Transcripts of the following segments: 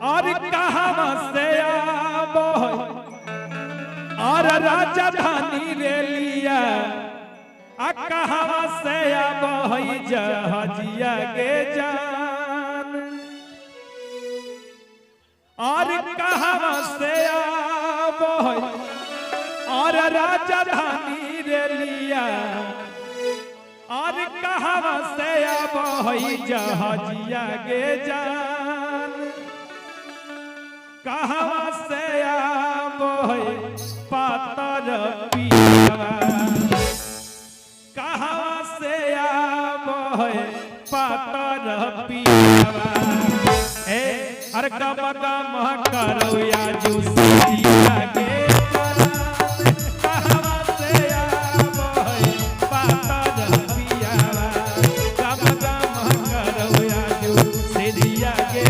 और कहां से आबो और राजधानी रे लिया, आ कहां से आबो जहाजिया के जान, और कहां से आबो और राजधानी रे लिया, और कहां से आबो जहाजिया के जान, कहां से आबो पातर पियवा, कहां से आबो पातर पियवा, ए अरे गम गम करो या जुसिया के, कहां से आबो पातर पियवा, गम गम करो या जुसिया के।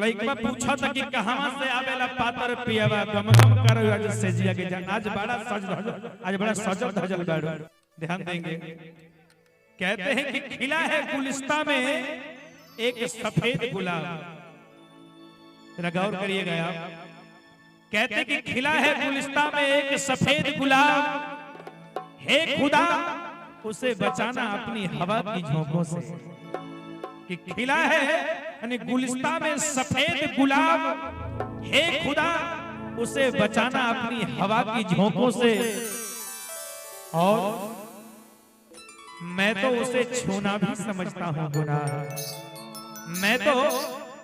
लइकवा पूछा था कि कहां से आवेला पातर पियवा, गम गम करो आज सेजिया के जान, आज बड़ा सज धजल, आज बड़ा सजल धजल बाड़ू। ध्यान देंगे, कहते हैं कि खिला है गुलिस्ता में एक सफेद गुलाब, जरा गौर करिएगा आप। कहते हैं कि खिला है गुलिस्ता में एक सफेद गुलाब, हे खुदा उसे बचाना अपनी हवा की झोंकों से। कि खिला है यानी गुलिस्ता में सफेद गुलाब, हे खुदा उसे बचाना अपनी हवा की झोंकों से, और मैं तो उसे छूना भी समझता हूँ गुनाह, मैं तो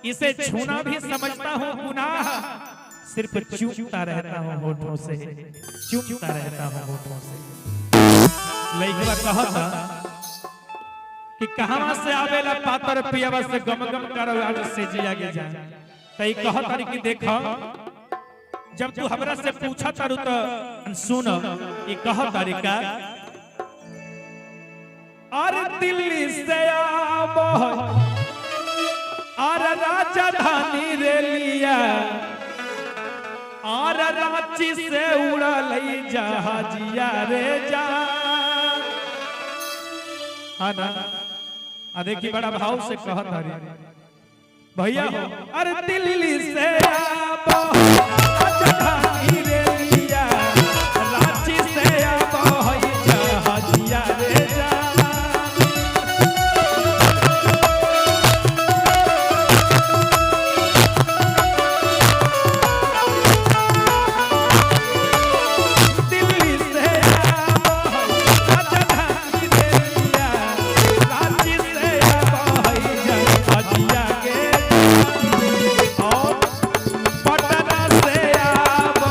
इसे छूना भी समझता हूँ गुनाह, सिर्फ चूमता रहता हूँ होठों से, चूमता रहता हूँ होठों से। लइकवा कहता कि कहां से आवेला पातर पियवा से गम गम करो आज से जिया के जान, तई कहत तारी कि देख जब तू हमरा से पूछा तारू त सुन, ई कहत तारी का, अरे दिल्ली से आबो अरे राजधानी रे लिया, अरे रांची से उड़ल जहाजिया रे जा। हाँ ना, आ देखी बड़ा भाव से कहत हरी भैया हो, अरे दिल्ली से आबो राजधानी रे लिया, रांची से आबो जहाजिया रे जा। दिल्ली से आबो राजधानी रे लिया, रांची से आबो जहाजिया के, और पटना से आबो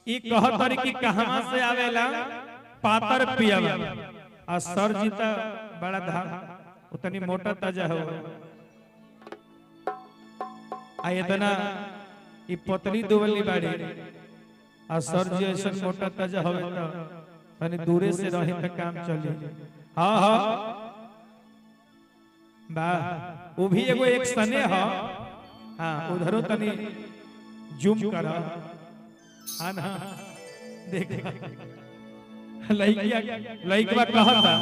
ई कहतर कि कहवा से आवेला पातर पियावा आ सर जी त बड़ा धा उतनी मोटा ताजा हो आ इतना ई पतली दुबली बाड़ी आ सर जी ऐसा मोटा ताजा होवे त तनी दूरे से रही त काम चली। हाँ हाँ बा वो भी एगो एक सने ह। हाँ उधरो तनी जूम कर। हाँ ना देख लइकिया लइकवा कहता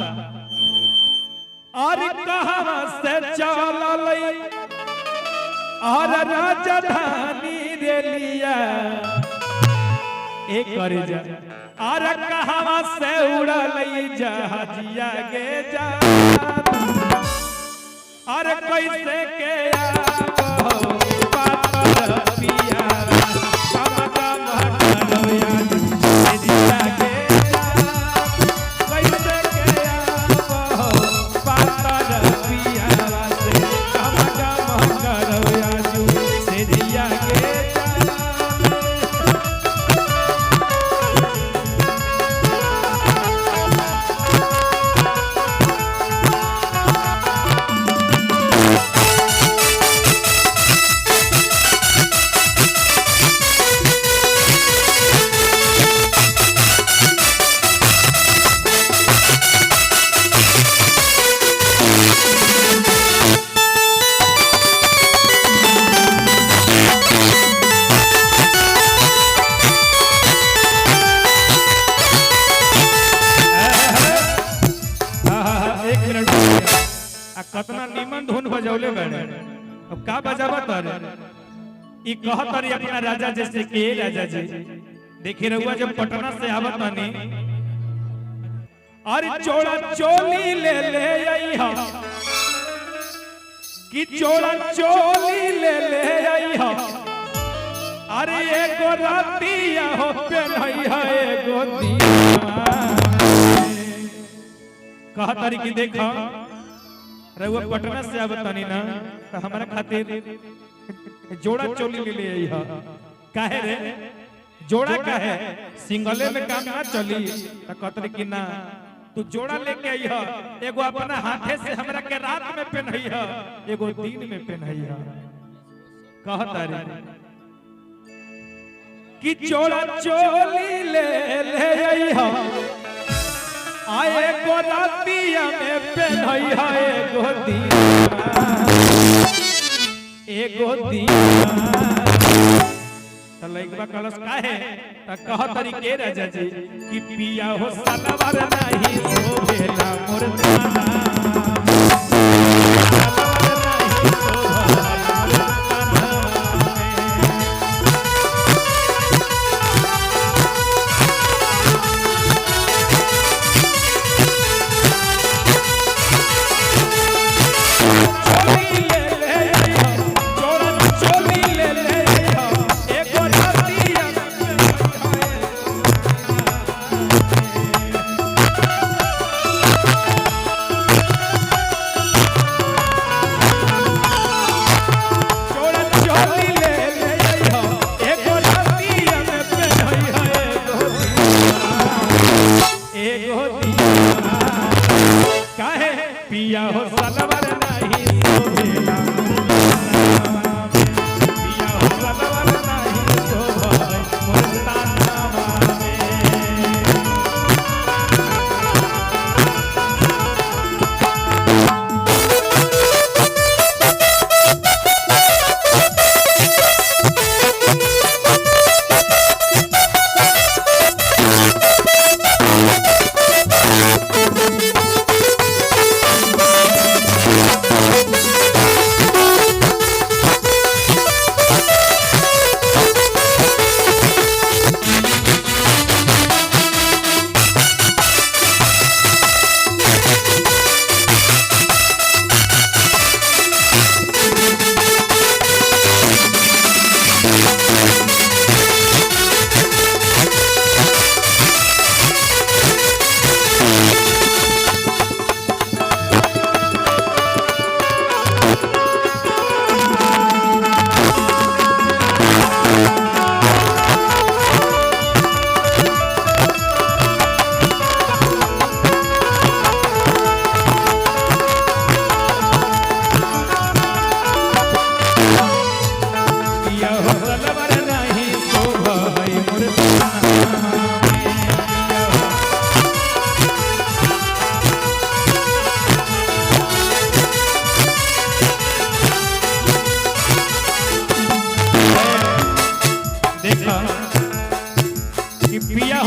अरे कहाँ से चललै और राजधानी रेलिया एक करे जा और कहाँ से उड़लै जहाजिया गे जा अरे कैसे के आबो पातर पिया कम कम हटलया जिया के कैसे के आबो पातर पिया से कम कम करया जू से जिया के एक मिनट आ कतना निमन धुन बजौले बड़े अब का बजावा तारे ई कहत तारी अपना राजा जैसे कि ए राजा जी देखी रहुआ जब पटना से आवत तानी अरे चोड़ा चोली ले ले आई हा कि चोड़ा चोली ले ले आई हा अरे एगो रातिया हो पेलई हा एगो दिया कहा तारी की देखा रहुआ पटना से आवत तानी ना तो हमारा खातिर जोड़ा चोली ले ले आई हा। काहे रे जोड़ा काहे सिंगले में काम ना चली तो कहतरी कि ना तू जोड़ा लेके आई हा एगो अपना हाथे से हमरा के रात में पहनई हा एगो दिन में पहनई हा। कह तारी कि जोड़ा चोली ले ले आई हा आए गो रातिया में पहनई हा एगो दिया एगो दिया त लइकवा कलश काहे त कह तरी के राजा जी कि पिया हो सलवार नाही शोभेला मोर ताना सलवार नाही शोभेला मोर ताना। चोली ले ले आइहो, चोरा चोली ले ले आइहो, एगो रतिया में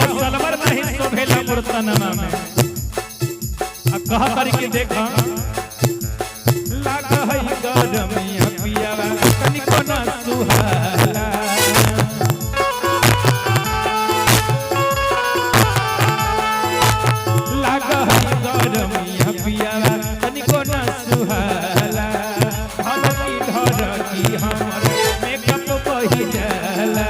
हो सलवर नहीं शोभेला मुर्तनमा में। अब कह तरीके देखा लाग है गरमिया पियावा तनिको ना सुहाला। लाग है गरमिया पियावा तनिको ना सुहाला। धरती धरती हमर मेकअप बही जाला।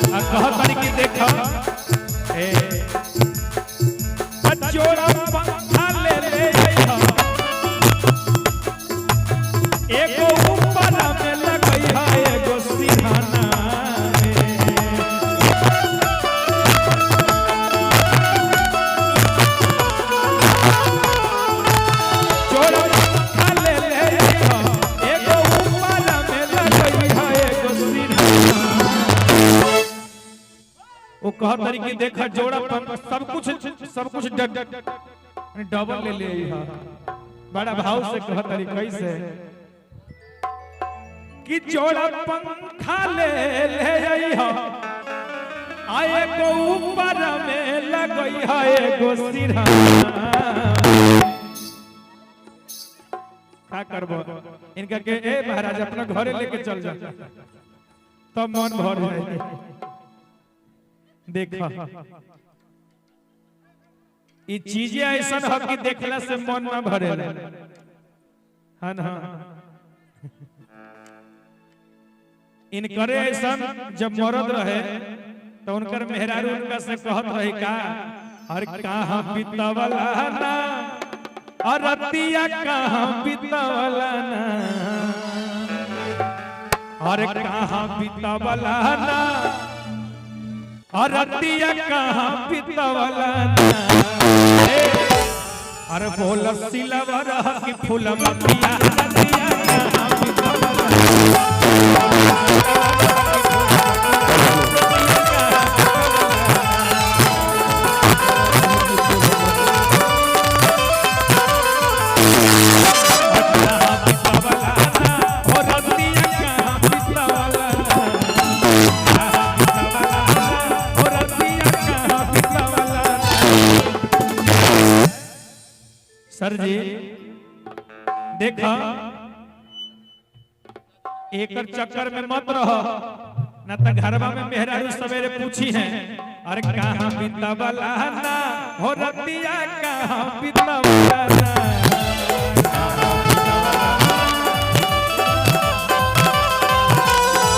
आ कह तरीके देखा ए जोड़ा पंखा ले ले अइहा, एगो ऊपर में लगइहा एगो सिरहाना में। जोड़ा पंखा ले ले अइहा, एगो ऊपर में लगइहा एगो सिरहाना। वो कह तरीके देखा जोड़ा पंख सब कुछ डबल ले ले अइहा। बड़ा भाव से कह तरी कैसे कि जोड़ा पंखा ले ले अइहा, आ एगो ऊपर में लगइहा एगो सिरहाना। का करबो इनका के ए महाराज अपना घरे लेके चल जा तब मन भर जाए। देखा ई चीजें ऐसा ह कि देखला से मन न भरेला। हाँ ना इनकरे ऐसा जब मरद रहे तो उनकर मेहरारू उनका से कहत रहे का हर कहाँ बितवला ना अरतिया कहाँ बितवला ना, हर कहाँ बितवला ना अरतिया कहाँ बितवला ना। अरे बोल सिलवर की फूल मतिया रतिया कहाँ बितवला ना। कहाँ बितवला ना, ओ रतिया कहाँ बितवला ना। कहाँ बितवला ना, ओ रतिया कहाँ बितवला ना। सर जी देखा एकर चक्कर में मत रहो न त घरवा में मेहरारू सवेरे पूछी है अरे कहाँ बितवला ना हो रतिया कहाँ बितवला ना।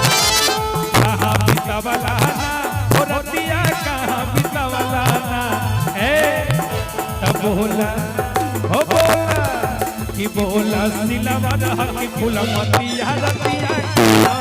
कहाँ बितवला ना हो रतिया कहाँ बितवला ना। ए तब बोला हो बोला कि बोला सिलवा रह कि फूलमतिया रतिया।